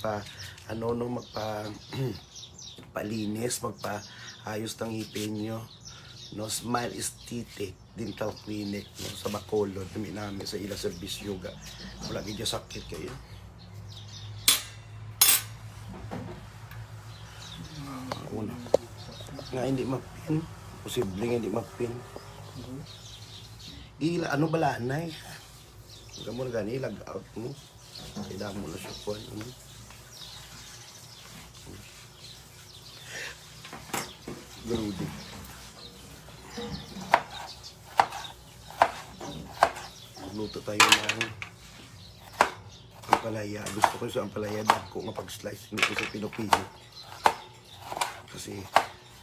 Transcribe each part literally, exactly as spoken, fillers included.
pa, ano, no, magpa-, palinis, magpaayos ng ngipin nyo, no? Smile Aesthetic Dental Clinic, no, sa Bacolod. Nami-nami sa ila serbisyo ga. Wala gid siya sakit kayo. Una. Nga hindi mapin. Posible nga hindi mapin. Ila, ano, balanay? Gamo na gani, lag out mo. Ay, damo na siya, kuwan, ano? Garudi. Magluto tayo ng ampalaya. Gusto ko sa ampalaya, dagko nga pag-slice, hindi ko sa pinupino. Kasi,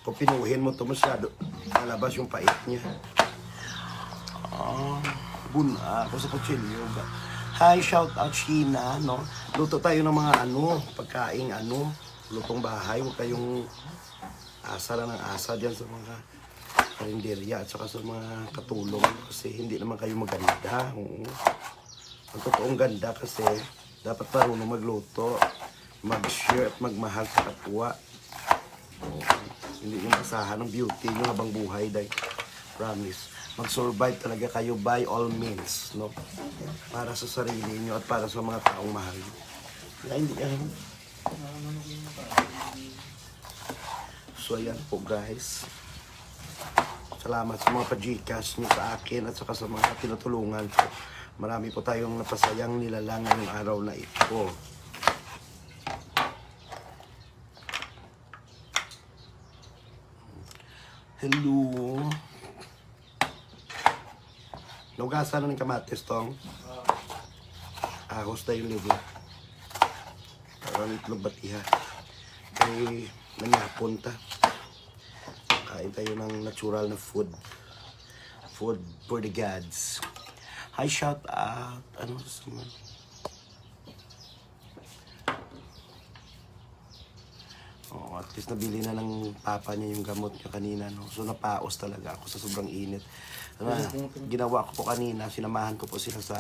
kung pinuhin mo to masyado, lalabas yung pait niya. Ah, bun-, ah, ako sa kutsilyo. Hi, shout out Sheena, no? Luto tayo ng mga ano, pagkaing ano, lutong bahay. Huwag kayong asa lang ng asa diyan sa mga karinderya at saka sa mga katulong kasi hindi naman kayo maganda. Oo. Ang totoong ganda kasi dapat marunong magluto, mag-share at magmahal sa kapwa. Oo. Hindi yung asahan ang beauty nyo habang buhay, day. Promise. Mag-survive talaga kayo by all means, no? Para sa sarili nyo at para sa mga taong mahal nyo. Kaya hindi yan. So, ayan po, guys. Salamat sa mga pa-Gcash nyo sa akin at saka sa mga tinutulungan ko. Marami po tayong napasayang nilalang ngayong araw na ito. Hello. Naugasan na ng kamatis tong ahos na yung libo. Parang itlog batiha. Kay manihapon ta. Kain tayo ng natural na food. Food for the gods. Hi, shout out. Ano sa mga? Oo, at least nabili na ng papa niya yung gamot niya kanina, no? So, napaos talaga ako sa sobrang init. Ano, ginawa ko po kanina, sinamahan ko po sila sa,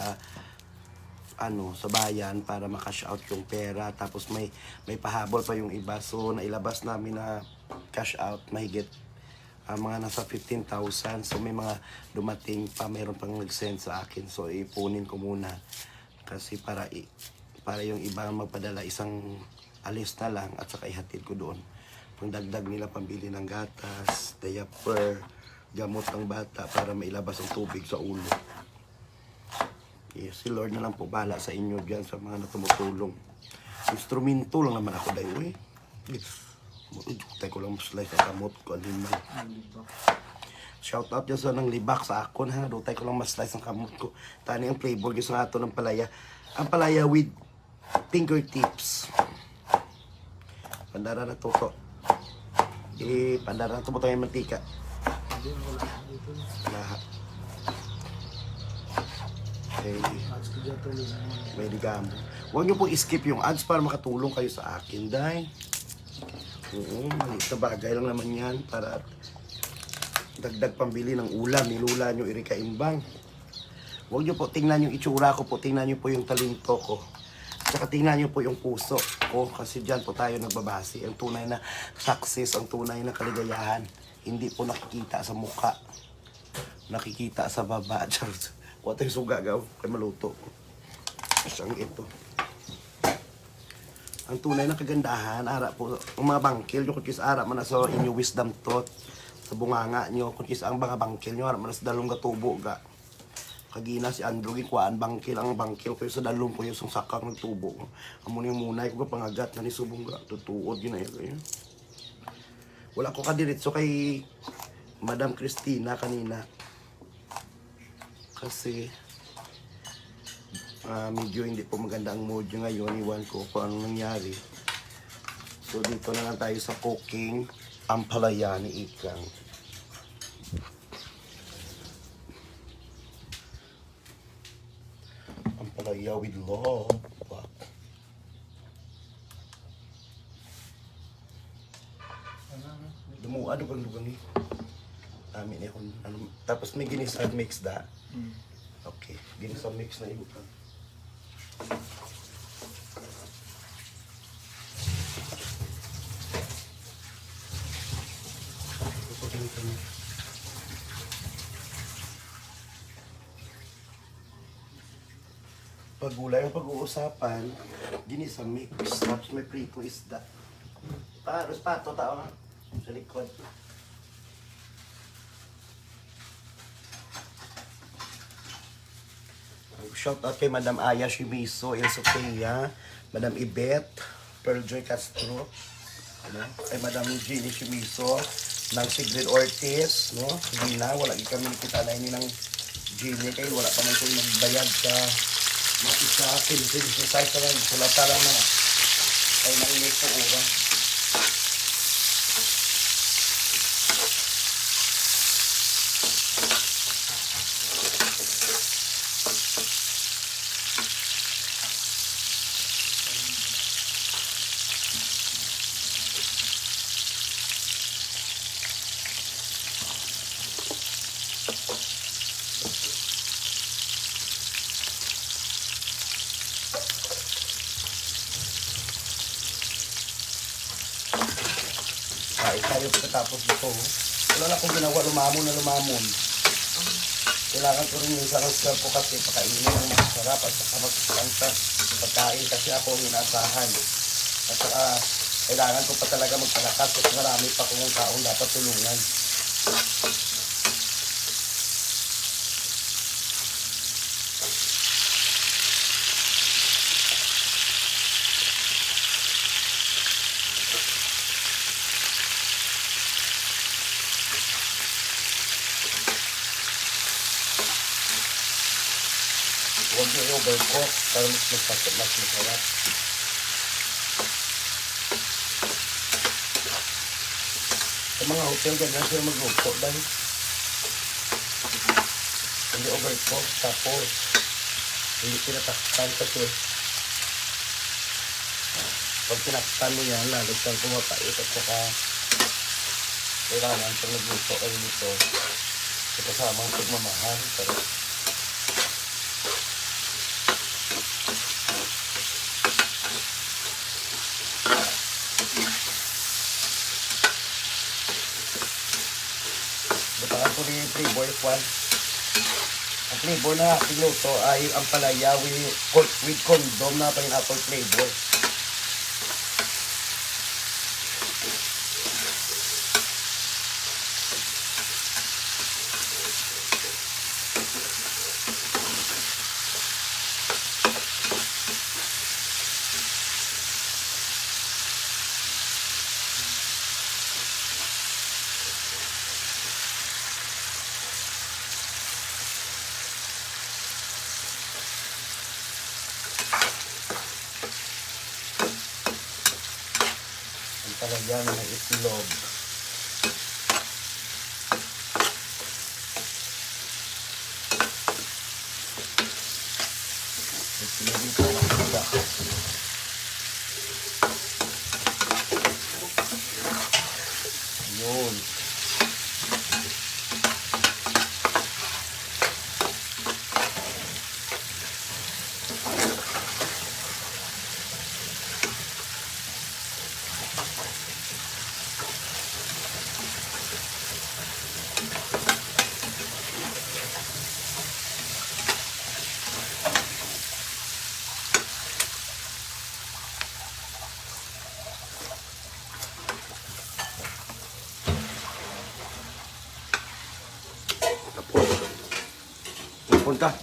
ano, sa bayan para ma-cash out yung pera. Tapos may, may pahabol pa yung iba. So, nailabas namin na cash out, mahigit, ah, mga nasa fifteen thousand. So, may mga dumating pa, mayroon pang nag-send sa akin. So, ipunin ko muna. Kasi para i-, para yung iba magpadala, isang alis na lang at saka ihatid ko doon. Pangdagdag nila pambili ng gatas, diaper, gamot ng bata para mailabas ang tubig sa ulo. Yes, si Lord na lang po bahala sa inyo diyan sa mga na tumutulong. Instrumento lang naman ako, day, uy. Dutay ko lang ma-slice ang kamot ko, animal. Shout out dyan sa nanglibak sa akon, ha. Dutay ko lang ma-slice ang kamot ko. Tani ang flavor gyud sa ato ng palaya. Ang palaya with fingertips. Pandara na to, to. Eh, pandara na to, butang yung mantika. Lahat. Okay. May ligamo. Huwag niyo pong i-skip yung ads para makatulong kayo sa akin, day. Oo, maliit na bagay lang naman yan para dagdag pambili ng ulam ni Lola nyo, iri kaimbang. Huwag nyo po tingnan yung itsura ko po, tingnan nyo po yung talento ko. Tsaka tingnan nyo po yung puso ko, kasi dyan po tayo nagbabase. Ang tunay na success, ang tunay na kaligayahan, hindi po nakikita sa mukha. Nakikita sa baba. Charot. Wa tayo suga, gaw. Kay maluto ko. Siyang ito. Ang tunay na kagandahan, ara po, ang mga bangkil nyo, kung kis ara man na sa inyo wisdom tooth, sa bunganga nyo, kung kis ang mga bangkil nyo, ara man na sa dalong gatubo, ga. Kagina si Andrew, gikuhaan bangkil, ang bangkil ko yung sa dalong ko yung sung sakang nagtubo. Amo ni yung munay ko, pangagat na ni subong, ga. Tutuod, yun na yun. Wala ko kadiretso kay Madam Christina kanina. Kasi, ah, medyo hindi po maganda ang mood niya ngayon. Iwan ko kung anong nangyari. So, dito na lang tayo sa cooking ampalaya ni Ikang. Ampalaya with love. Dumuha, dugang-dugang eh. Amin eh kung ano. Tapos may ginisag mix da. Mm. Okay. Ginisag mix na ibutan. Gulay ang pag-uusapan, ginisa mix, tapos may pritong isda. Pa, Ros Pato, tao nga. Sa likod. Shout out kay Madam Aya Shimiso, El Sophia, Madam Yvette, Pearl Joy Castro, ano, kay Madam Jeannie Shimiso, Nang Sigrid Ortiz, no? Sige na, wala gyud kami nakita na ini Nang Jeannie kay wala pa man ko nagbayad sa mga isa, quince, disisais pa lang, sulata lang na. Kay mainit ko oras. Kain tayo pagkatapos nito, oh. Wala na akong ginawa, lumamon na lumamon. Kailangan ko rin minsan ang serve ko kasi pakainin ang masarap at saka magsusulang sa pagkain kasi ako ang inaasahan. At saka kailangan ko pa talaga magpalakas kasi marami pa akong taong dapat tulungan. Huwag niyo i-overcook para mas, mas, mas masarap. Sa mga hotel, ganyan sila magluto, dahil hindi overcook, tapos hindi tinatakpan kasi pag tinakpan mo yan, lalo siyang pumapait at saka kailangan pag nagluto kayo nito, sa kasamang pagmamahal. Pero butangan ko ni flavor, kwan. Ang flavor na aking luto ay ampalaya with, with condom na pineapple flavor. Ang talagyan ng itlog. Itlog yung talagyan. Yun. Tapos, punta.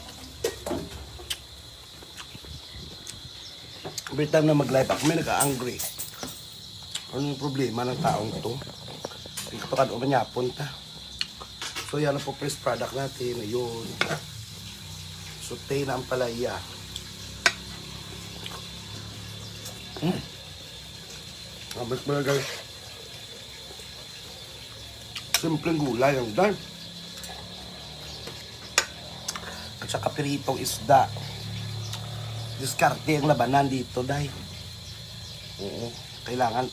Every time na mag-live ako, may nag-a-angry. Ano yung problema ng taong to? Hindi ko pa kano manyapon ta. So, yan ang po fresh product natin. Ayun. Sute na ang palaya. Hmm. Abot mo na, guys. Simpleng gulay lang, day. At saka piritong isda. Diskarte ang labanan dito, day. Oo, kailangan.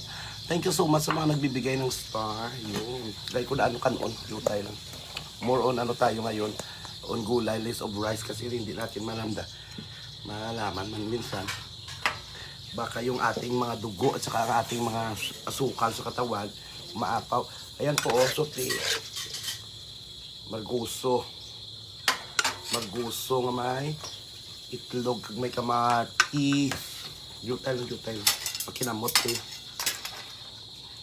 Thank you so much sa mga nagbibigay ng star. Yun. Dahil ko na ano kanon, jutay lang. More on ano tayo ngayon, on gulay, less of rice kasi hindi natin malamda. Malaman man minsan. Baka yung ating mga dugo at saka ang ating mga asukal sa katawan, maapaw. Ayan po, oh, suti. Margoso. Margoso nga may Itlog kag may kamatis. Jutay lang, jutay lang. Pakinamot ko.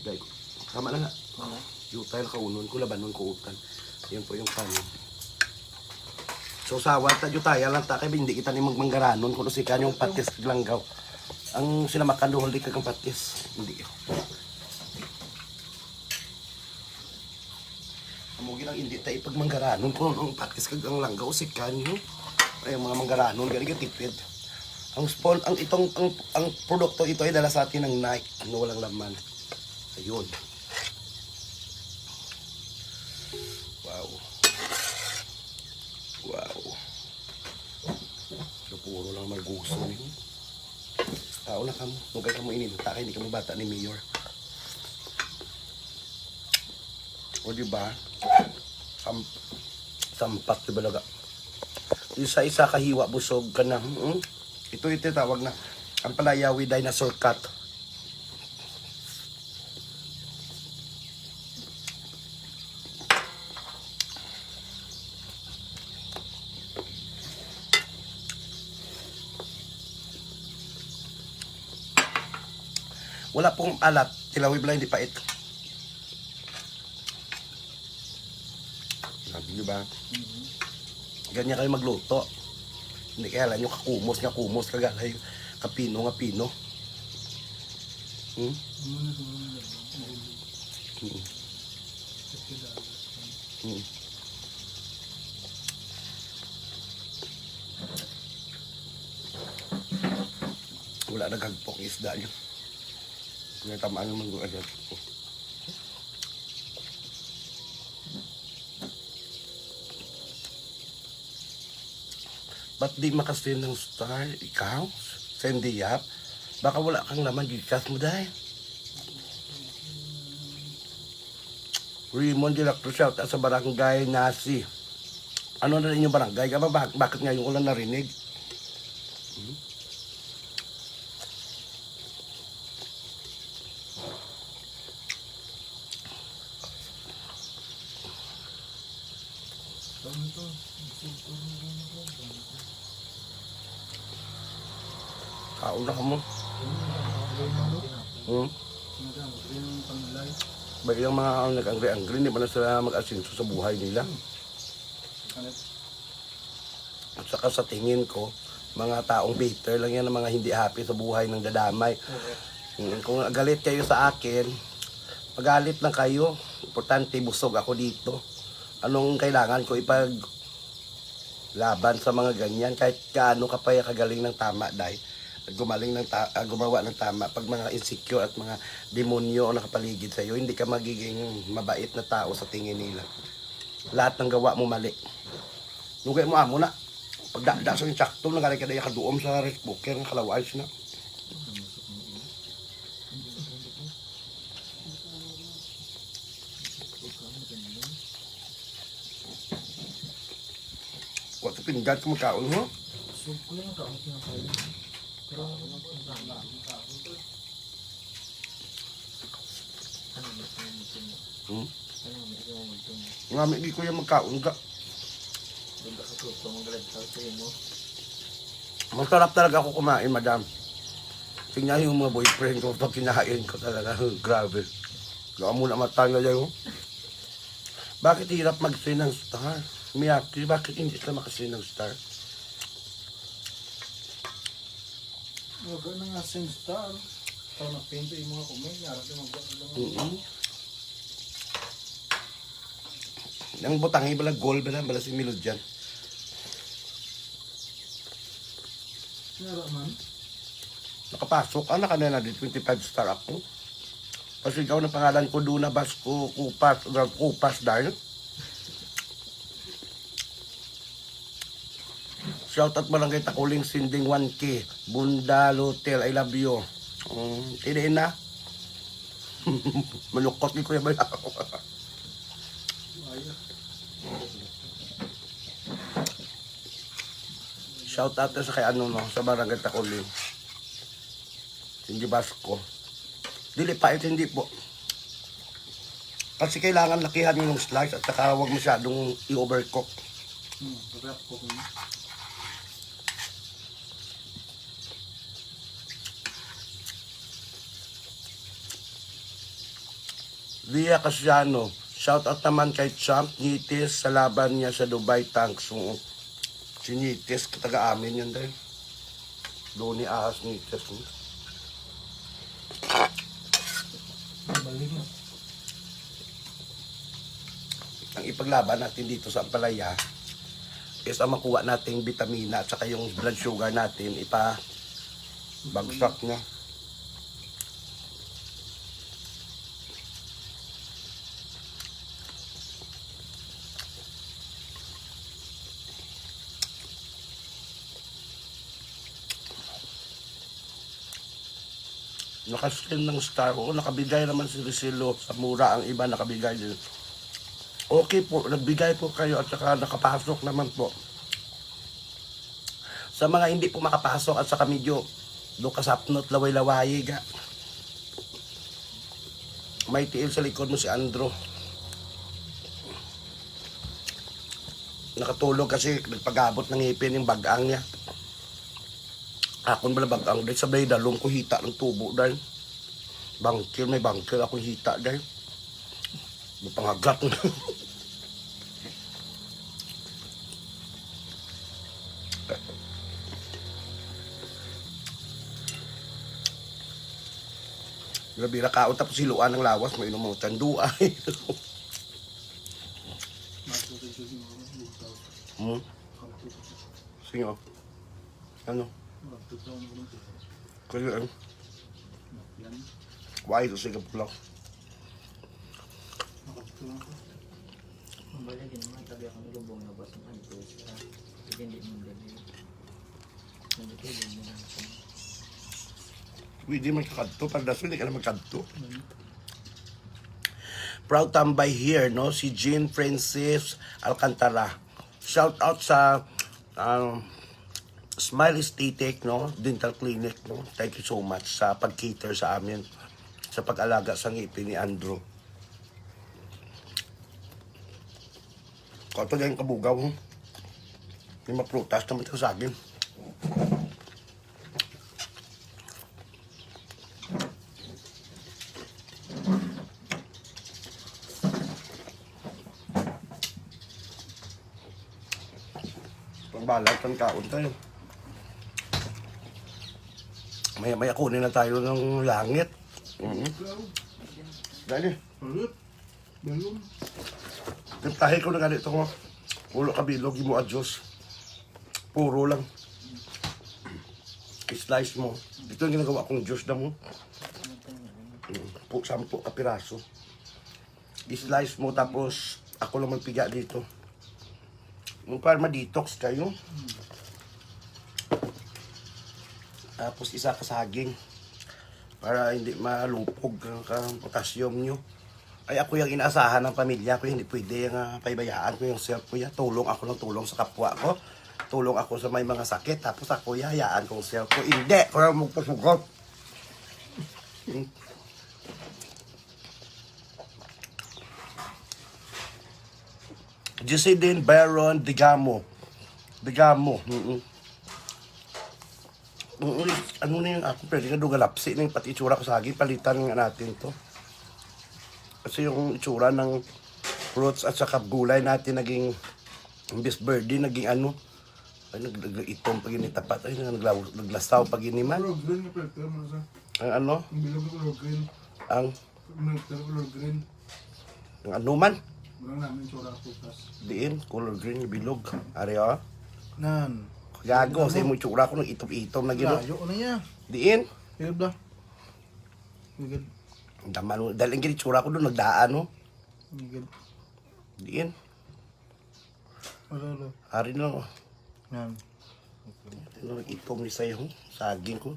Dai ko. Tama na nga. Jutay lang kaunon ko, labanon ko utan. Yan po yung kanin. So, sawan ta, jutaya lang ta, kay hindi kita ni magmanggaranon kung usikan yung patis kag langgaw. Ang sila makanduhol di kag ang patis. Hindi. Amo gid ang hindi ta ipagmanggaranon kung ang patis kag ang langgaw usikan, no? Ay, ang mga manggaranon, gani ka tipid. Ang spon-, ang itong, ang, ang produkto ito ay dala sa atin ng Nike na walang laman. Ayun. Wow. Wow. So, puro lang marguso ni. Tao na kamo. Huwag kayo kamo ininta kay hindi kamo bata ni Mayor. O, di ba? Sam-, sampak, di ba, laga? Isa-isa ka hiwa, busog ka na. Hmm? Ito, ito tawag na ang palaya with dinosaur cut. Wala pong alat, tilawib lang, hindi pait. Sabi niyo ba? Mhm. Ganyan kayo magluto. Hindi kaya alam nyo, kakumos nga kumos, kagalay, kapino nga pino. Hmm? Ano na sa mga nagmamahal? Hmm. Sa kilala. Hmm. Wala nagagpok isda niyo. May tamaan naman ko agad. Ba't di makasend ng star? Ikaw? Send di yap? Baka wala kang laman Gcash mo, day. Raymond de la Cruz, shout out sa barangay Nasi. Ano na inyong barangay? Ka ba, bak-, bakit ngayon ko lang narinig? Hmm? Kaon na kamo. Hmm? Ba yung mga, ano, nag-angry-angry, hindi ba na sila mag-asenso sa buhay nila? At saka sa tingin ko, mga taong bitter lang yan, ang mga hindi happy sa buhay ng dadamay. Correct. Mm, kung galit kayo sa akin, magalit lang kayo. Importante, busog ako dito. Anong kailangan ko ipaglaban sa mga ganyan? Kahit gaano ka pa kagaling ng tama, day, at gumaling ng ta-, ah, gumawa ng tama, pag mga insecure at mga demonyo ang nakapaligid sa'yo, hindi ka magiging mabait na tao sa tingin nila. Lahat ng gawa mo mali. Lugay mo amo na. Pagdada sa insakto, nagari ka daya kaduom sa rice cooker nga kalaw-ay sina. Wa sa pinggan ka magkaon mo? Sugko lang ka ang kinakain. Pero ano ang pagkain? Hmm? Nga, may di ko yung magkaon ka. Masarap talaga ako kumain, madam. Tingnan yung mga boyfriend ko pag kinain ko talaga. Grabe. Kaya mo namatay na yun. Bakit hirap mag-send ng star? Miyaki, bakit hindi sila makasend ng star? Wag na nga send star. Para mapinto yung mga comment, narap yung mga lang. Mm-mm. Ang butang, iba lang goal, bala, bala si Melodian. Nara man. Nakapasok, anak, ano na, di twenty-five star ako. Kasi ikaw na pangalan ko, Duna Basco, Kupas, Kupas, dahil. Shout out Barangay Takuling, sending one K. Bunda Lotel, I love you. Um, hindi na. Manukot ni Kuya Bala. Shout out sa kay ano, no, sa Barangay Takuling. Hindi Basco. Dili pa, ito hindi po. Kasi kailangan lakihan yung slice at saka huwag masyadong i-overcook. Hmm, overcook mo. Lia Casiano, shout out naman kay Champ Nyites sa laban niya sa Dubai. Thanks. Oo. Si Nyites, kataga amin yun, day. Doon ni Ahas Nyites. Ang ipaglaban natin dito sa ampalaya is ang makuha nating bitamina at saka yung blood sugar natin, ipa-bagsak niya. Nakaskin ng star. Oo, nakabigay naman si Ricelo sa mura. Ang iba nakabigay din. Okay po, nagbigay po kayo at saka nakapasok naman po. Sa mga hindi po makapasok at saka medyo do kasapnot, laway-lawayi ga. May tiil sa likod mo si Andrew. Nakatulog kasi nagpagabot ng ngipin yung bagang niya. Akon bala bagang, dahil sabay dalong ko hita ng tubo, dahil bangkil, may bangkil akong hita, dahil mapangagat. Grabe ra kaon, tapos hiluan ang lawas, mainom mo, tandua. Hmm? Sige, oh. Ano? Kaya, eh. Why ito sige pula? Ang bala din naman, tabi ako nagubong na bas ng antos, ah, hindi mo din yun. Hindi ko din yun. Pwede man ka kadto, para dason, hindi ka na magkadto. Proud tambay here, no? Si Jean Francis Alcantara. Shout out sa, um, Smile Aesthetic, no? Dental Clinic, no? Thank you so much sa pag-cater sa amin, sa pag-alaga sa ngipin ni Andrew. Kato na yung kabugaw, hmm? Yung maprutas naman sa saging. Pagbalat ang kaon tayo. Maya-maya kunin na tayo ng langit. Mm. Dali. Balon. Nagtahi ko na ganito ko. Ulo ka bilog, imo a juice. Puro lang. I-slice mo. Ito yung ginagawa kong juice na mo. Mm, pu-, sampu ka piraso. I-slice mo, tapos ako lang magpiga dito. Yung para ma-detox kayo. Tapos isa ka saging. Para hindi malupog ang ka-, potassium nyo. Ay, ako yung inaasahan ng pamilya ko, hindi pwede nga paibayaan ko yung self ko, ya. Tulong ako ng tulong sa kapwa ko. Tulong ako sa may mga sakit, tapos ako, ya, hayaan kong self ko. Hindi, ko lang magpasugot. Jesse din, Byron, Digamo. Digamo, mm. Mm, ano na yung ako, pwede ka dugalapsi na yung pati itsura ko sa saging, palitan nga natin to. Kasi yung itsura ng fruits at saka gulay natin naging, imbis verde, naging ano, ay, nag-, nag-, itom pa gini tapat, ay, nag-, naglaw-, naglasaw pa gini man. Color green yung filter mo sa. Ang ano? Ang bilog ng color green. Ang Filter color green. Ang ano man? Walang namin tsura putas. Diin, color green, bilog. Ari, oh. Nan. Gago, Ano? Sa imo tsura ko, nag-itom-itom na gino. Layo na niya. Diin? Hilab na. Good. Ang dama, no? Dahil ang gini tsura ko doon, nagdaan, no? Good. Diin? Ano, ano? Ari na, oh. Yan. Ano, itom ni sa'yo, oh. Saging ko.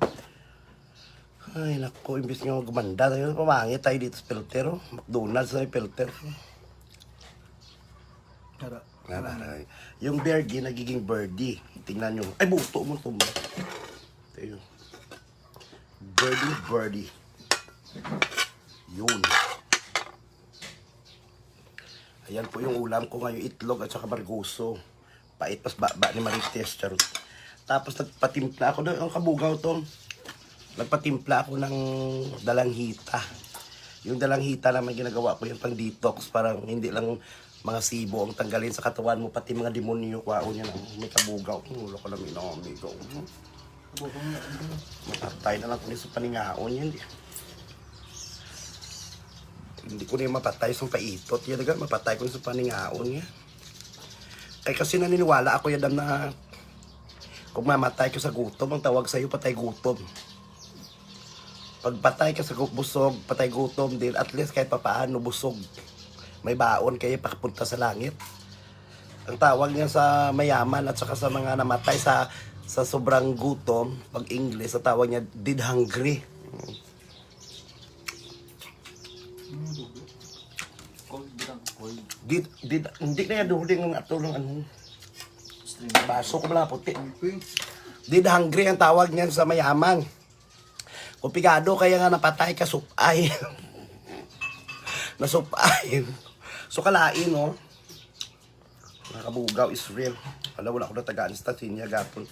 Ay, nako, imbis nga magmanda tayo, pamangit tayo dito sa filter, oh. McDonald's na yung filter. Tara. Yan, ay. Yung Bergie, nagiging Birdie. Tingnan nyo. Ay, buto mo, tumba. Tayo. Birdie, Birdie. Yun. Ayan po yung ulam ko ngayon, itlog at saka bargoso. Pait pas baba ni Marites, charot. Tapos nagpatimpla ako doon, ang kabugaw to. Nagpatimpla ako ng dalanghita. Yung dalanghita naman ginagawa ko yung pang detox, parang hindi lang mga sibo ang tanggalin sa katawan mo, pati mga demonyo, kwaon yan. Ang may kabugaw, ang ulo ko na may amigo. Mapatay na lang ko ni sa paningaon yan. Hindi ko na yung mapatay sa paitot yan, daga, mapatay ko ni sa paningaon yan. Kay kasi naniniwala ako, yadam, na kung mamatay ka sa gutom, ang tawag sa'yo, patay gutom. Pagpatay ka sa gu- busog, patay gutom din, at least kahit papaano busog. May baon kayo pakapunta sa langit. Ang tawag niya sa mayaman at saka sa mga namatay sa sa sobrang gutom, pag English, ang tawag niya dead hungry. Mm, dugo. Cold lang, cold. Did, did, hindi na yan duling ang ato ng ano, String. Baso ko, mga puti. Ang pink. Dead hungry ang tawag niyan sa mayaman. Kung pigado kaya nga napatay ka, supay. Nasupay. So, kalain, no? Mga kabugaw is real. Wala, wala ko natagaan sa Tatinya gapon.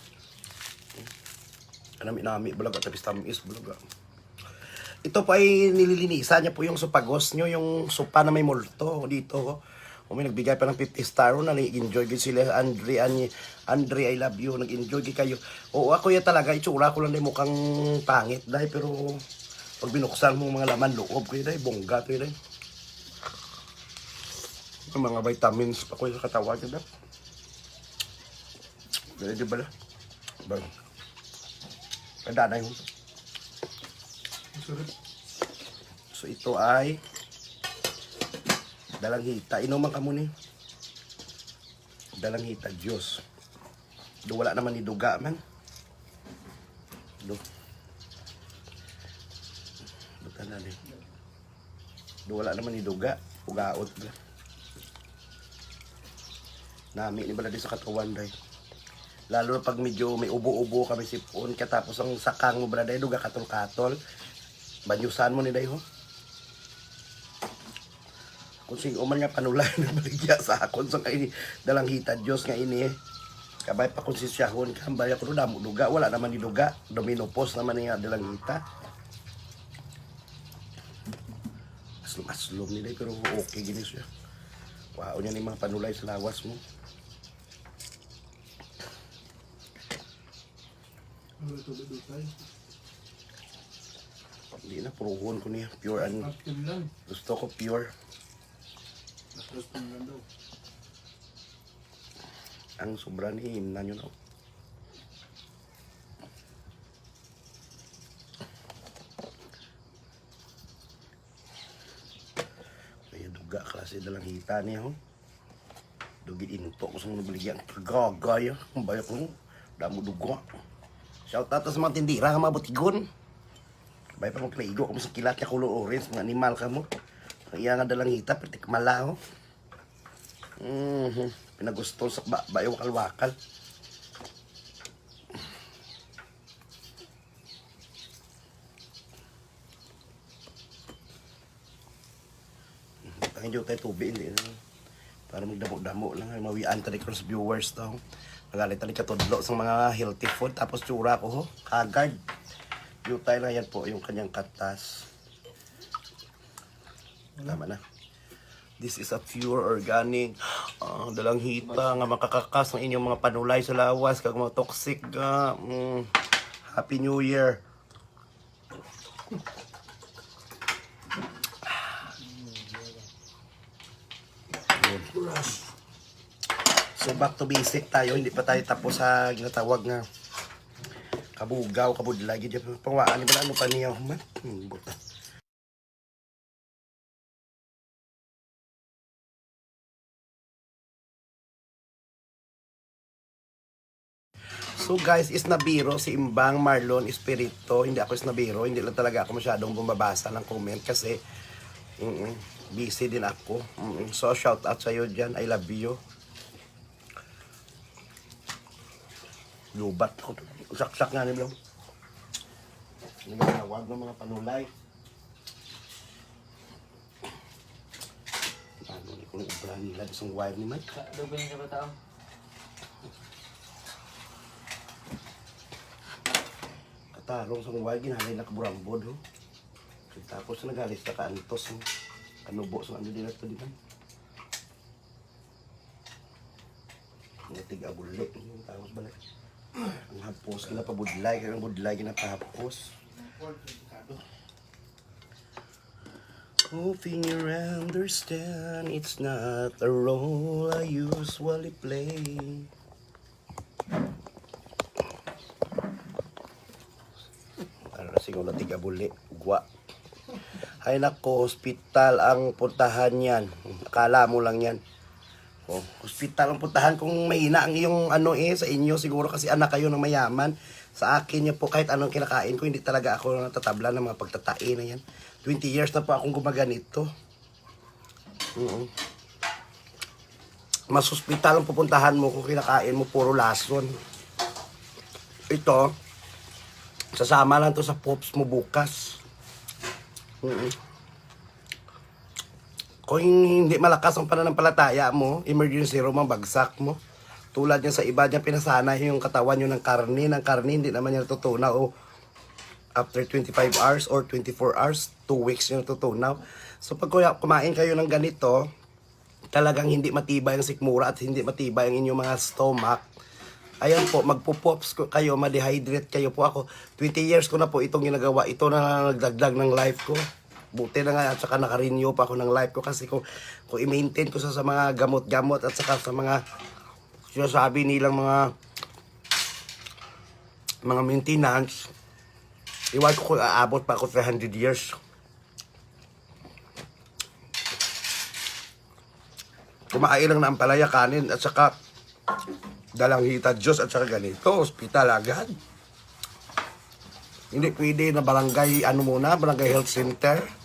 Kanami-nami, bulaga, tapis tamis, bulaga. Ito po ay nililinisan niya po yung supagos nyo, yung sopa na may multo dito. O, may nagbigay pa ng fifty star, oh, nag-enjoy gid sila. Andre, Ani, Andre, I love you. Nag-enjoy gid kayo. Oo, ako ya talaga, itsura ko lang, day, mukhang pangit, day, pero pag binuksan mo mga laman loob ko, day, bongga to, day. Ang mga vitamins pa ko sa katawan, day. Dali, di ba, day? Bang. Kada na yun. Ang sarap. So, ito ay dalanghita. Inuman ka mo ni. Dalanghita, Diyos. Do, wala naman ni duga man. Do. Buta na ni. Do, wala naman ni duga. Ugaot na. Nami ni bala di sa katawan, day. Lalo na pag medyo may ubo-ubo kami sipon, katapos ang sakang mo bala, day, duga katol-katol. Banyusan mo ni, day, ho. Kung sing uman nga panulay nagbaligya sa akon sa kay dalanghita Dios nga ini. Kabay pa kung sisyahon ka, ang baya ko damo duga, wala naman ni duga. Dominopos naman ni nga dalanghita. Aslom-aslom ni, day, pero okay gini siya. Wow, niya ni mga panulay sa lawas mo. Ano ito, dudutay? Hindi na, puruhon ko niya. Pure and Pagtim lang. Gusto ko pure. Tapos lang daw. Ang sobra ni himnan yun, oh. Kaya duga, klase dalanghita niya, oh. Dugi into ko sa mga baligyan. Kagagay, ah. Ang bayak mo. Damo duga. Shout out sa mga tindira nga mga butigon. Bay pa, magkaigo kamo sa kilat nga color orange, mga animal kamo. Ang iya nga dalanghita, pertik malaho. Mhm. Pinagusto sa ba, bayo wakal-wakal. Ang inyo tayo tubig, hindi na. Para magdamo-damo lang, ay mawian tani cross viewers to. Magalit tani katudlo sa mga healthy food, tapos tsura ko, ho. Kagad. Yutay lang yan po, yung kanyang katas. Tama na. This is a pure organic, ah, dalanghita nga makakakas ang inyong mga panulay sa lawas, kag mga toxic nga, mm, Happy New Year. So, back to basic tayo. Hindi pa tayo tapos sa ginatawag nga kabugaw, kabudlay. Gid yung pangwaan, di ba, ano pa niya, man? Hmm, buta. So guys, isnabiro si Imbang Marlon Espirito. Hindi ako isnabiro, hindi lang talaga ako masyadong bumabasa ng comment kasi, mm, busy din ako. Mm, so shout out sa'yo dyan, I love you. Lubat ko. Saksak nga nila. Nagawag ng mga panulay. Ano ni kung obra nila isang wire ni man? Sa doble niya ba tao? Katarong sa wire, ginhalay na kaburambod, ho. Tapos nagalis na ka antos, no? Kanubo sa ano din ato, di man? Natig abuli. Tapos balik. Ang hapos, kinapabudlay. Kaya ang budlay, kinapahapos. Hoping you understand, it's not a role I usually play. Ano na siguro na tigabuli? Gwa. Ay nako, hospital ang puntahan yan. Akala mo lang yan. Oh, hospital ang puntahan kung mahina ang iyong ano eh, sa inyo siguro kasi anak kayo ng mayaman. Sa akin niya po, kahit anong kinakain ko, hindi talaga ako natatabla ng mga pagtatain na yan. Twenty years na po akong gumaganito. Oo. Mas hospital ang pupuntahan mo kung kinakain mo puro lason. Ito, sasama lang to sa pops mo bukas. Oo. Kung hindi malakas ang pananampalataya mo, emergency room ang bagsak mo. Tulad niya sa iba niya, pinasanay yung katawan niyo ng karne. Ng karne, hindi naman niya natutunaw. O after twenty-five hours or twenty-four hours, two weeks niya natutunaw. So pag kuya- kumain kayo ng ganito, talagang hindi matibay ang sikmura at hindi matibay ang inyong mga stomach. Ayan po, magpupops ko kayo, ma-dehydrate kayo po ako. Twenty years ko na po itong ginagawa. Ito na nagdagdag ng life ko. Buti na nga at saka naka-renew pa ako ng life ko kasi kung, kung i-maintain ko sa, sa mga gamot-gamot at saka sa mga sinasabi nilang mga mga maintenance, iwan ko kung aabot pa ako three hundred years. Kumain lang ng ampalaya, kanin, at saka dalanghita, juice, at saka ganito, hospital agad. Hindi pwede na barangay, ano muna, barangay health center.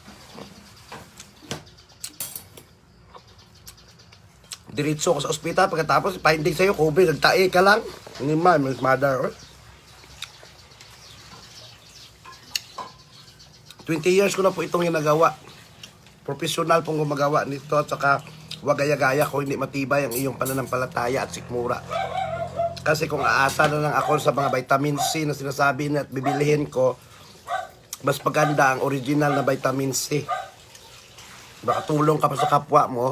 Diretso ko sa ospital, pagkatapos, finding sa'yo, COVID, nagtae ka lang. Hindi man, Miss Mother, oh. Twenty years ko na po itong ginagawa. Professional pong gumagawa nito at saka wag gaya-gaya kung hindi matibay ang iyong pananampalataya at sikmura. Kasi kung aasa na lang ako sa mga vitamin C na sinasabi na at bibilihin ko, mas maganda ang original na vitamin C. Makatulong ka pa sa kapwa mo,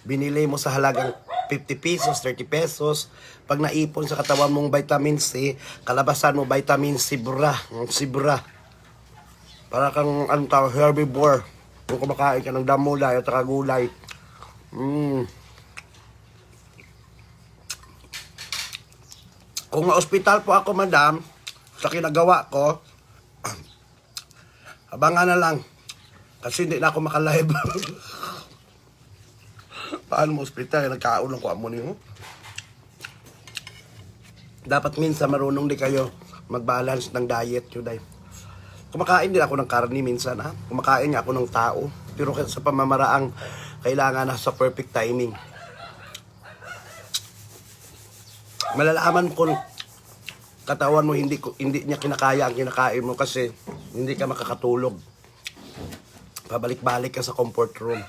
binili mo sa halagang fifty pesos, thirty pesos, pag naipon sa katawan mong vitamin C, kalabasan mo vitamin C bra, ang C bra. Para kang, ano tawag, herbivore. Kung kumakain ka ng damo, dahil at saka gulay. Mm. Kung ma-ospital po ako, madam, sa kinagawa ko, abangan na lang. Kasi hindi na ako makalive. Paano mo ospital? Nagkaon lang ko amo niyo. Dapat minsan marunong di kayo mag-balance ng diet nyo, day. Kumakain din ako ng karne minsan, ha? Kumakain nga ako ng tao. Pero sa pamamaraang kailangan na sa perfect timing. Malalaman kung katawan mo hindi ko hindi niya kinakaya ang kinakain mo kasi hindi ka makakatulog. Pabalik-balik ka sa comfort room.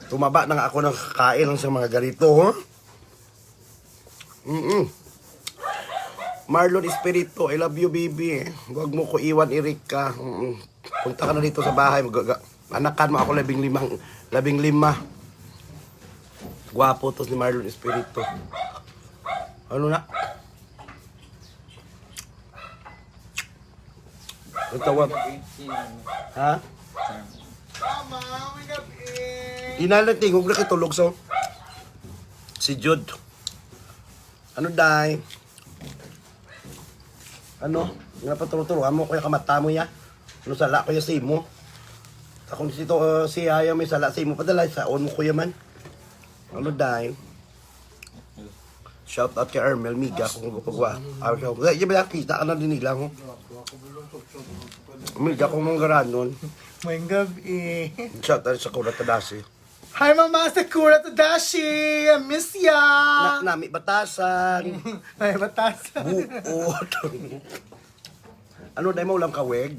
Tumaba na nga ako ng kakain sa mga ganito, oh. Mm-mm. Marlon Espiritu, I love you, baby. Huwag mo ko iwan, Erika. Mm-mm. Punta ka na dito sa bahay. Mag- anakan mo ako labing limang, labing lima. Gwapo to si Marlon Espiritu. Ano na? Ang tawag. Ha? Inalang tingog na kitulog so. Si Jude. Ano, day? Ano? Nga paturo-turo amo ko yung kamata mo ya. Ano sala ko yung simo? Akong sito uh, si Aya may sala simo padala sa on mo kuya man. Ano, day? Shout out kay Armel Miga kung gupagwa. Ah, shout out. Di ba kita ka na din nila ho? Miga kung mong garanon. May gabi. Shout out sa Kuratadasi. Hi, Mama Sakura Tadashi! I miss ya! Na, nami batasan. May batasan. Buot. Ano, dahil maulam ka, wig?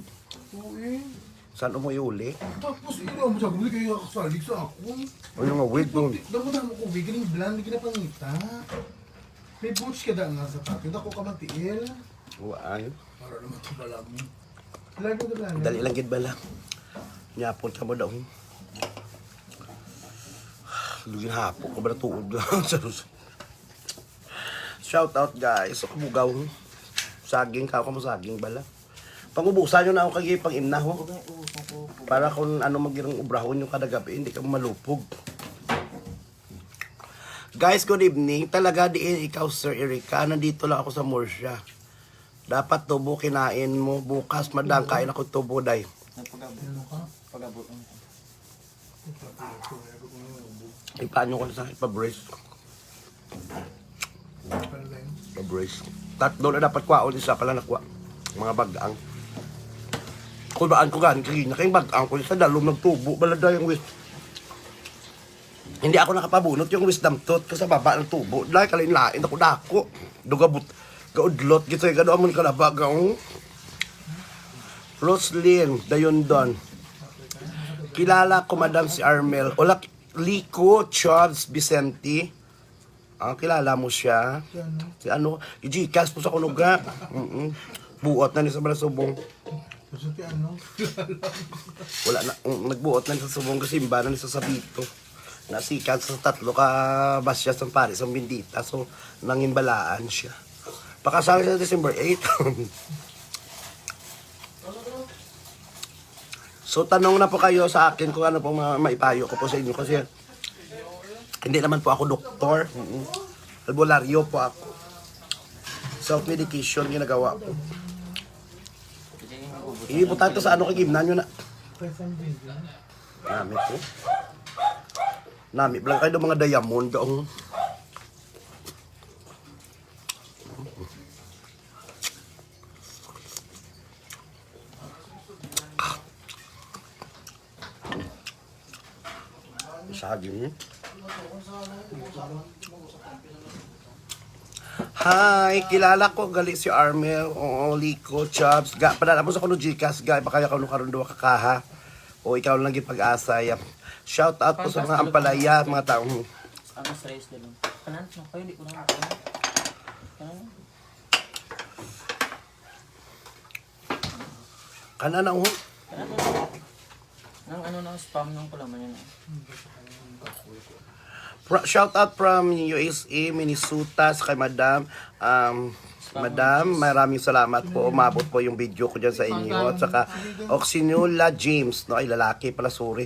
Uy. Saan mo iuli? Tapos, ilo mo sa buli kayo nakasalig sa ako. Ano nga wig mo? Damo-damo ko wig, galing blonde, ginapangita. May boots ka da nga sa tapin. Ako ka man tiil. Uy. Para naman ito bala mo. Lalo na bala. Dali lang gid bala. Nyapon ka mo daw. Lugin hapo ka ba na tuod? Shout out, guys. Sa kabugaw. Saging ka, kamo saging bala. Pangubusan nyo na ako kay pang-imna, ho. Para kung ano magirang obrahon yung kada gabi, hindi ka malupog. Guys, good evening. Talaga diin ikaw, Sir Erica? Nandito lang ako sa Murcia. Dapat tubo kinain mo. Bukas, madang kain ako tubo, day. Nagpagabot. Ano ka? Pagabot. Ipaano ko sa ipa-brace? Ano ba yun? Ipa-brace. Tatlo na dapat kwaon, isa pala nakuha. Mga bag-ang. Kung baan ko gani, kagina kay bag-ang ko sa dalom nagtubo, baladay ang wis. Hindi ako nakapabunot yung wisdom tooth ko sa baba ng tubo. Dahil kalain-lain ako dako. Dugabot, gaudlot, gito yung gano'n mo kalaba, gaong. Roslyn, Dayondon. Kilala ko, madam, si Armel. Ola, Lico, Chubs, Vicente. Ah, kilala mo siya? Si ano? Si ano? I-Gcash mo sa kunuga. Mm-mm. Buot na ni sa Balasubong. Kasi ti ano? Wala na. Mm, nagbuot na ni sa Subong kasi simba na ni sa Sabito. Nasikat sa tatlo ka basya sang pari sang bendita. So, nangimbalaan siya. Pakasal siya December eight. So, tanong na po kayo sa akin kung ano po ma maipayo ko po sa inyo kasi hindi naman po ako doktor. Mm-mm. Albularyo po ako. Self-medication ginagawa ko. Ibutan to sa ano kay gimnan nyo na. Nami ko. Nami lang kayo ng mga diamond. Oh. Saging. Hi, kilala ko gali si Armel. Oo, Lico, Chubs. Ga, padala mo sa kuno Gcash, ga, baka ya kuno karon duha ka kaha. O ikaw lang gid pag-asa ya. Shout out po sa mga ampalaya, mga taong Ano sa rice din? Kanan, no? Kayo, di ko na kanan. Kanan? Kana na, oh. Nang ano, nang spam nang pala man yun, eh. Pro-, shout out from U S A, Minnesota, sa kay Madam. Um, Madam, maraming salamat po. Umabot po yung video ko dyan sa inyo. At saka, Oxinula James, no? Ay, lalaki pala, sorry.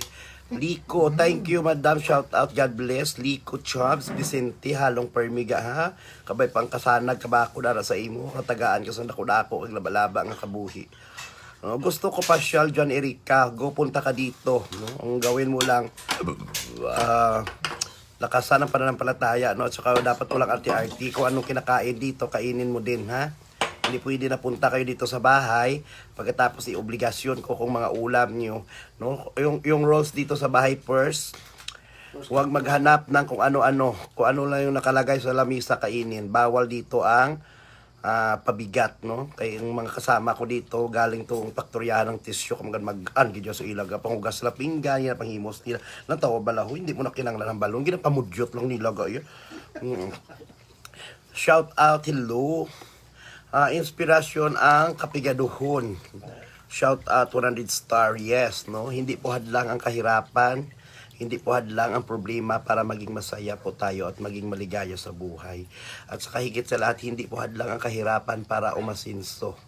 Lico, thank you, Madam. Shout out, God bless. Lico Chubs, Vicente, halong permiga, ha? Kabay pang kasanag kabako dara sa imo, katagaan ka sa dako-dako kag laba-laba nga kabuhi. Oh, gusto ko pasyal dyan, Erica. Go, punta ka dito, no? Ang gawin mo lang, ah, lakasan ang pananampalataya, no? At saka dapat walang arti-arti. Kung anong kinakain dito, kainin mo din, ha? Hindi pwede na punta kayo dito sa bahay pagkatapos i-obligasyon ko kung mga ulam nyo, no? Yung, yung rolls dito sa bahay first, huwag maghanap ng kung ano-ano. Kung ano lang yung nakalagay sa lamisa, kainin. Bawal dito ang ah, pabigat, no? Kay ang mga kasama ko dito, galing tong paktoryahan ng tisyo, kamagan mag-an gid sa ilaga, panghugas sila pinggan, yan, panghimos nila. Natawa bala, "Hoy, hindi mo na kinahanglan ang balon, ginapamudyot lang nila, gaya." Mm. Shout out, hello. Ah, inspirasyon ang kapigaduhon. Shout out, one hundred star, yes, no? Hindi po hadlang ang kahirapan, hindi po hadlang ang problema para maging masaya po tayo at maging maligaya sa buhay. At saka higit sa lahat, hindi po hadlang ang kahirapan para umasenso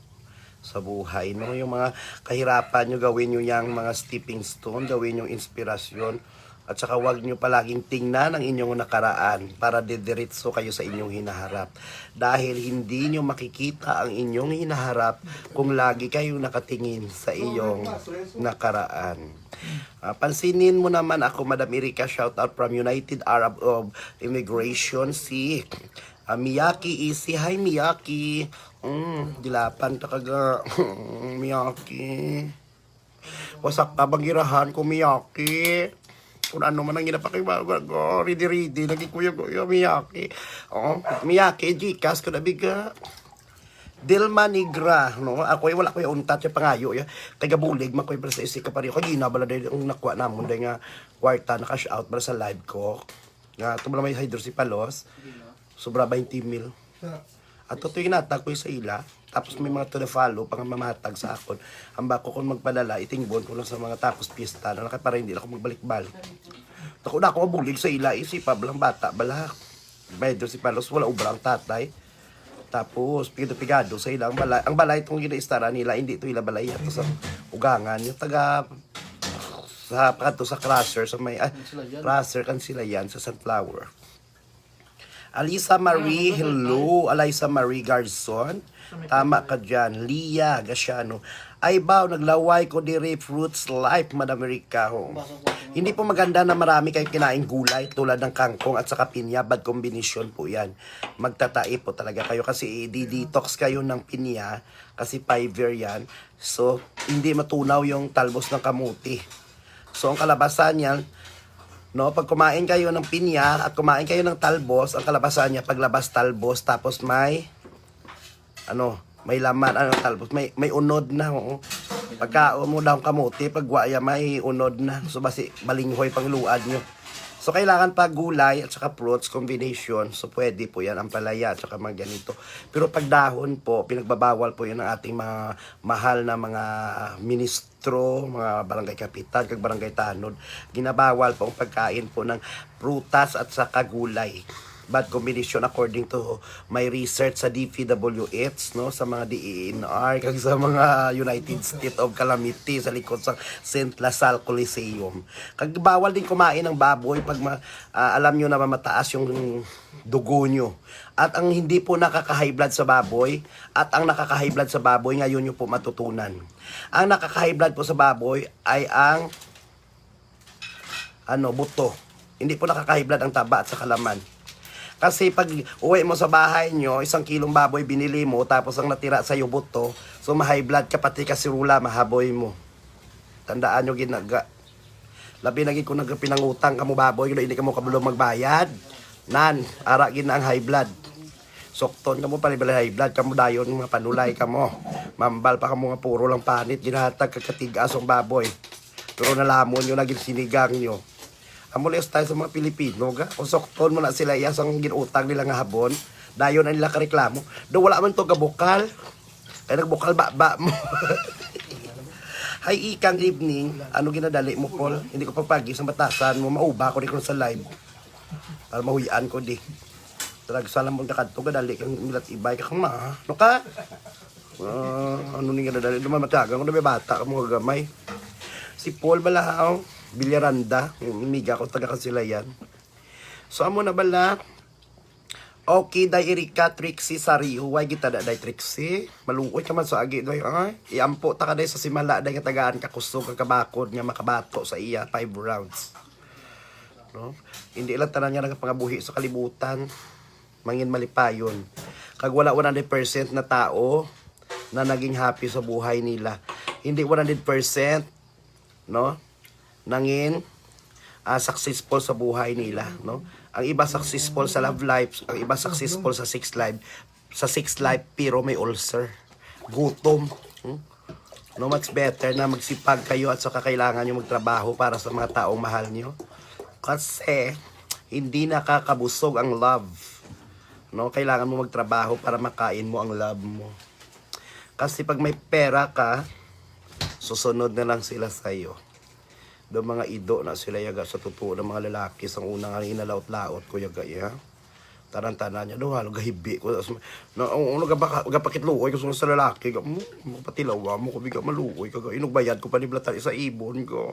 sa buhay, no? Yung mga kahirapan nyo, gawin nyo yang mga stepping stone, gawin yung inspirasyon. At saka huwag nyo palaging tingnan ang inyong nakaraan para didiretso kayo sa inyong hinaharap. Dahil hindi nyo makikita ang inyong hinaharap kung lagi kayong nakatingin sa iyong nakaraan. Ah, pansinin mo naman ako, Madam Erika, shout out from United Arab of Immigration, si, ah, Miyaki Isi. Hi, Miyaki. Mm, dilapan ta kaga. Miyaki. Wasak ka bang girahan ko, Miyaki? Kung ano man ang ginapakibag-, ridi-ridi, lagi kuya, kuya, Miyaki. Oh, Miyaki, Gcash ko na biga. Dilma Negra, no? Ako ay wala ko yung untat yung pangayo, ya. Kay gabulig man ko yung sa isi ka pariyo. Kagina bala dahil ang nakuha namon dahil nga kwarta na cash out bala sa live ko. Nga, ito bala may hydrocephalus. Sobra twenty mil. At ito yung natag ko yung sa ila. Tapos may mga to-follow pa nga mamatag sa akon. Ang bako kung magpadala, itingbon ko lang sa mga tapos pista na lang kay para hindi na ako magbalik-balik. Ako na ako mabulig sa ila, isip pa lang bata, bala. Medyo si Palos, wala ubra ang tatay. Tapos, pigado-pigado sa ila ang balay. Ang balay itong ginaistara nila, hindi to ila balay. Ito sa ugangan. Yung taga, sa, pagkadto sa crusher, sa may, ah, Kansilayan. Crusher, Kansilayan, sa Sunflower. Alisa Marie, hello. Alisa Marie Garzon. Tama ka dyan. Lia Gasiano. Ay, baw, naglaway ko diri, fruits life, Madam Rica, ho. Hindi po maganda na marami kayong kinaing gulay tulad ng kangkong at saka pinya. Bad kombinasyon po yan. Magtatai po talaga kayo kasi i-detox kayo ng pinya kasi fiber yan. So, hindi matunaw yung talbos ng kamuti. So, ang kalabasa niyan, no, pag kumain kayo ng pinya at kumain kayo ng talbos, ang kalabasa niya, paglabas talbos, tapos may, ano, may laman, ano, talbos, may, may unod na, oo. Pagkaon mo daw kamuti, pag wa ya, may unod na. So, basi, balinghoy pang luad nyo. So, kailangan pag gulay at saka fruits combination. So, pwede po yan, ampalaya at saka mga ganito. Pero pag dahon po, pinagbabawal po yan ng ating mga mahal na mga ministro, mga barangay kapitan, kag barangay tanod. Ginabawal po ang pagkain po ng prutas at saka gulay. Bad combination according to my research sa D P W H, no, sa mga D E N R, kag sa mga United State of Calamity sa likod sa Saint La Salle Coliseum. Kag bawal din kumain ng baboy pag ma-, ah, alam nyo na mataas yung dugo nyo. At ang hindi po nakaka-high blood sa baboy, at ang nakaka-high blood sa baboy, ngayon nyo po matutunan. Ang nakaka-high blood po sa baboy ay ang, ano, buto. Hindi po nakaka-high blood ang taba at sa kalaman. Kasi pag uwi mo sa bahay nyo, isang kilong baboy binili mo, tapos ang natira sa'yo buto, so ma-high blood ka, pati ka sirula, mahaboy mo. Tandaan nyo, ginaga. Labi na gid kung nagpinangutang kamo baboy, hindi kamo kabalo magbayad. Nan, ara gid na ang high blood. Sukton kamo, panibala high blood kamo dayon, mga panulay kamo. Mambal pa kamo nga puro lang panit, ginahatag kag katigas ang baboy. Pero nalamon nyo na gid sinigang nyo. Amo lang style sa mga Pilipino, ga. Kung sukton mo na sila, iya sang ginutang nila nga habon, dayon na nila kareklamo. Do, wala man to gabukal. Kay nagbukal baba mo. Hi, Ikang, evening. Ano ginadali mo, Paul? Hindi ko pagpagi sa batasan mo. Mauba ko di ko sa live. Para mahuyan ko di. Tarag sa lamang ka kadto, gadali kang milat ibay ka kama. Ano ka? Ah, ano ni nga dadali? Duman matagang ko na may bata ka mga gamay. Si Paul Balahaw, Villaranda, yung amiga ko, taga Kasilayan. So, amo na bala. Okay, Day Erika, Trixie, Sario, way gitada, Day Trixie. Maluoy ka man sa agi, Day, ay. Iampo ta ka, Day, sa simala, Day, nga tagaan ka kusog, ka kabakod, nga makabato sa iya, five rounds. No? Hindi lang tanan nga nagapangabuhi sa kalibutan, mangin malipayon. Kag wala one hundred percent na tao na naging happy sa buhay nila. Hindi one hundred percent, no? Nangin, ah, successful sa buhay nila, no? Ang iba successful sa love life, ang iba successful sa sex life, sa sex life, pero may ulcer, gutom. Hmm? No, much better na magsipag kayo at saka kailangan nyo magtrabaho para sa mga taong mahal nyo. Kasi hindi nakakabusog ang love. No, kailangan mo magtrabaho para makain mo ang love mo. Kasi pag may pera ka, susunod na lang sila sa'yo. Do mga ido na sila yaga sa totoo ng mga lalaki sang una nga ginalaot-laot ko yaga iya. Tanan-tanan niya, do, halo gahibi ko. Na, o, o, nagapaka-, nagapakitluoy ko sa, sa lalaki. Ga, mo, magpatilawa mo ko, biga maluoy ka, ga, inugbayad ko pa ni Blatan sa ibon ko.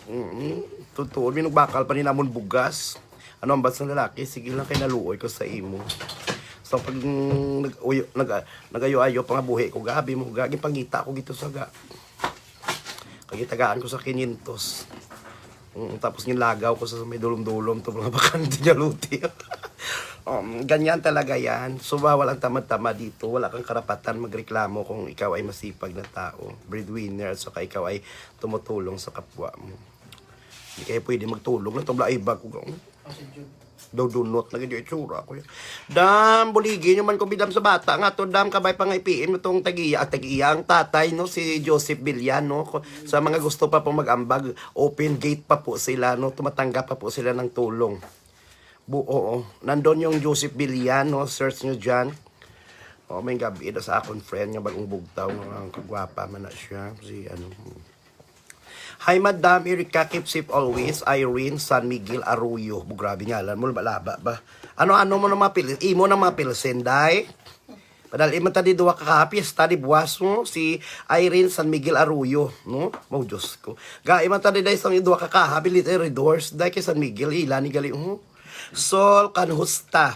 Mm, totoo, minugbakal pa ni namon bugas. Ano ang bas ng lalaki? Sige lang kay naluoy ko sa imo. So, pag, mm, nag-, uyo-, nag-, nagayo-ayo, pangabuhi ko, gabi mo, ga, gipangita ko gito sa ga. Kagitagaan ko sa kinyentos. Mm, tapos nilagaw ko sa may dulom-dulom to mga bakante niya luti. Um, ganyan talaga yan. So, bawal ang tamad-tamad dito. Wala kang karapatan magreklamo kung ikaw ay masipag na tao, breadwinner, at saka ikaw ay tumutulong sa kapwa mo. Hindi kayo pwede magtulong na tong iba ko. Dudunot na gid yung itsura ko yan. Dam, buligi nyo man ko bidam sa bata nga to, dam, kabay pa nga ipiin mo tong tagiya, ah, tagiya ang tatay, no, si Joseph Villan, no, ko-, sa mga gusto pa po mag-ambag, open gate pa po sila, no, tumatanggap pa po sila ng tulong. Bu-, oo, nandun yung Joseph Villan, no, search nyo dyan. Oh, may gabi na sa akon friend nga bagong bugtaw nga kagwapa man na siya. Si ano. Hi, Madam Erica, keep safe always. Irene San Miguel Arroyo. Bu, grabe ngalan mo, laba-laba ba? Ano-ano mo na mga pil-, imo na mga pilsen, day? Padal-i man ta di duha ka kaha, piyesta di buwas mo, si Irene San Miguel Arroyo, no? Mo, Diyos ko. Gai man ta di, day, sang duha ka kaha, bilit, eh, Redors, day, kay San Miguel, ila ni gali, oh. Sol Kanhusta.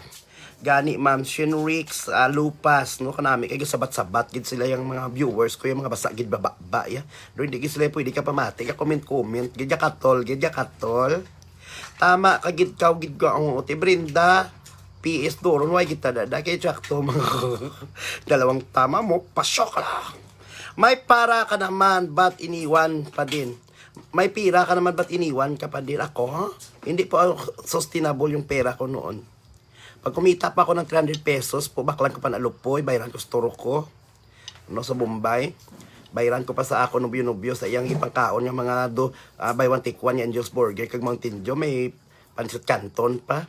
Gani, Ma'am Shinrix, ah, Lupas, no? Kanami kay sabat-sabat gid sila, yung mga viewers ko, yung mga basa gid bababa, ya. Do hindi gid sila pwede ka pamati, ka comment-comment, gid ya katol, gid ya katol. Tama ka gid ka, gid ka, ang Uti Brenda. P S Doron, way kita dada kay Jack to, mga dalawang tama mo, pasok la. May pira ka naman, ba't iniwan pa din? May pira ka naman, ba't iniwan ka pa din? Ako, ha? Hindi po sustainable yung pera ko noon. Pag kumita pa ako ng three hundred pesos po, baklang ko pa na lupoy, bayran ko sa turo ko. No, sa Bombay. Bayran ko pa sa ako nubyo-nubyo sa iyang ipangkaon nga mga do, ah, buy one take one nga Angel's Burger kag Mountain Dew, may pancit canton pa.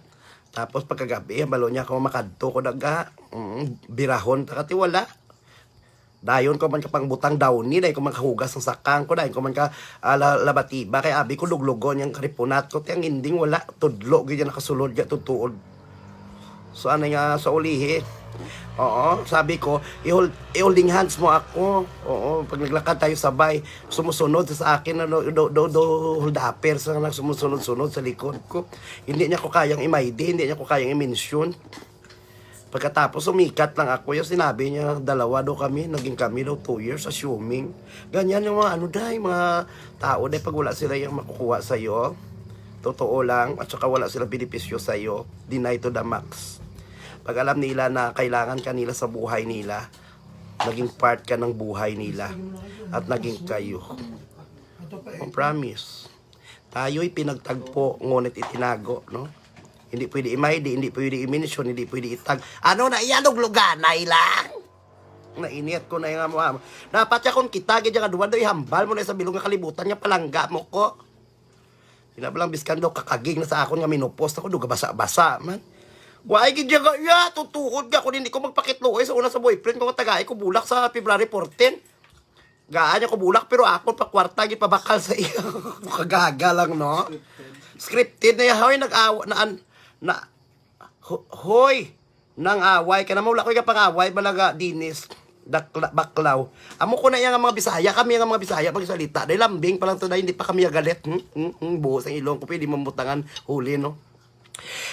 Tapos pagkagabi, ang balo niya ako makadto ko daga. Mm, birahon ta kati wala. Dayon ko man kapangbutang dawni, dayon ko man kahugas ng sakang ko, dayon ko man ka ah, la- labatiba kay abi ko luglugon yung karipunat ko, ti ang ending wala, tudlo gyud yung nakasulod ga tutuod. So ano nga sa ulihi? Oo, sabi ko, i-hold, i-holding hands mo ako. Oo, pag naglakad tayo sabay, sumusunod sa akin, ano, do, do, do, hold upper sa nang sumusunod-sunod sa likod ko. Hindi niya ko kayang imaydi, hindi niya ko kayang i-mention. Pagkatapos, sumikat lang ako. Yung sinabi niya, dalawa daw kami, naging kami daw two years, assuming. Ganyan yung mga ano, day, mga tao, day, pag wala sila yung makukuha sa'yo, totoo lang, at saka wala sila benepisyo sa'yo, deny to the max. Pag alam nila na kailangan kanila sa buhay nila, naging part ka ng buhay nila, at naging kayo. Oh, promise. Tayo'y pinagtagpo, ngunit itinago, no? Hindi pwede i-maydi, hindi pwede i-mention, hindi pwede itag. Ano na iya, lugluganay lang? Nainit ko na yung amo-amo. Dapat ya kung kita, gid nga duwa, do ihambal mo na sa bilog nga kalibutan nga palangga mo ko. Sinabi lang, biskan daw kakagig na sa akon nga minupos ako, do gabasa-basa man. Why gid ya, ya, tutuod ka kung hindi ko magpakitluoy sa una sa boyfriend ko, nga tagai ko bulak sa February fourteen. Gaan niya ko bulak, pero akon pa kwarta, gipabakal sa iya. Kagaga lang, no? Scripted na yan. Hoy, nag-awa, na, an- na, ho- hoy, nang away ka na, wala ko yung pangaway, balaga, Dinis, dakla, baklaw. Amo ko na iya nga mga Bisaya, kami nga mga Bisaya, magsalita. Dahil lambing pa lang to, dahil hindi pa kami agalit. Hmm? Hmm? Hmm? Buhos ang ilong ko, pwede mamutangan, huli, no?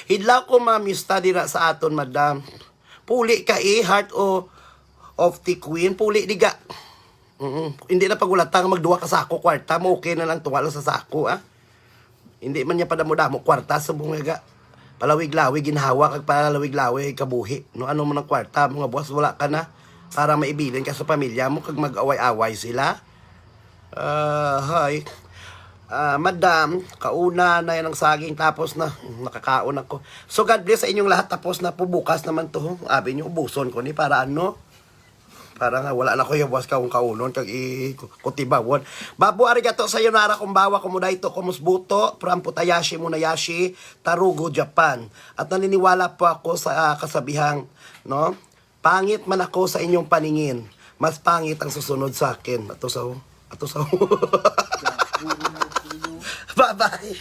Hidlaw ko mamista dira sa aton, madam. Puli ka, eh, heart o of the queen, puli diga. Mm, hindi na pagulata nga magduwa ka sako kwarta mo, okay na lang, tuwa lang sa sako, ah. Hindi man niya padamo-damo kwarta sa bungaga. Palawig-lawig ginhawa kag palawig-lawig kabuhi. No, ano man ang kwarta mo nga buwas wala ka na para maibilin ka sa pamilya mo kag mag-away-away sila. Ah, hi. Ah, madam, kauna na yan ang saging, tapos na, nakakaon ako. So, God bless sa inyong lahat, tapos na po, bukas naman to, ho. Abi niyo, ubuson ko ni para ano, para nga wala na ko yung buwas kaon-kaonon, kag i-, kutibawon. Babu, arigato, sayonara, kumbawa, kumudaito, kumusbuto, from Putayashi, Munayashi, Tarugo, Japan. At naniniwala po ako sa, ah, kasabihang, no? Pangit man ako sa inyong paningin, mas pangit ang susunod sa akin. Ato sa, ato sa. Bye-bye.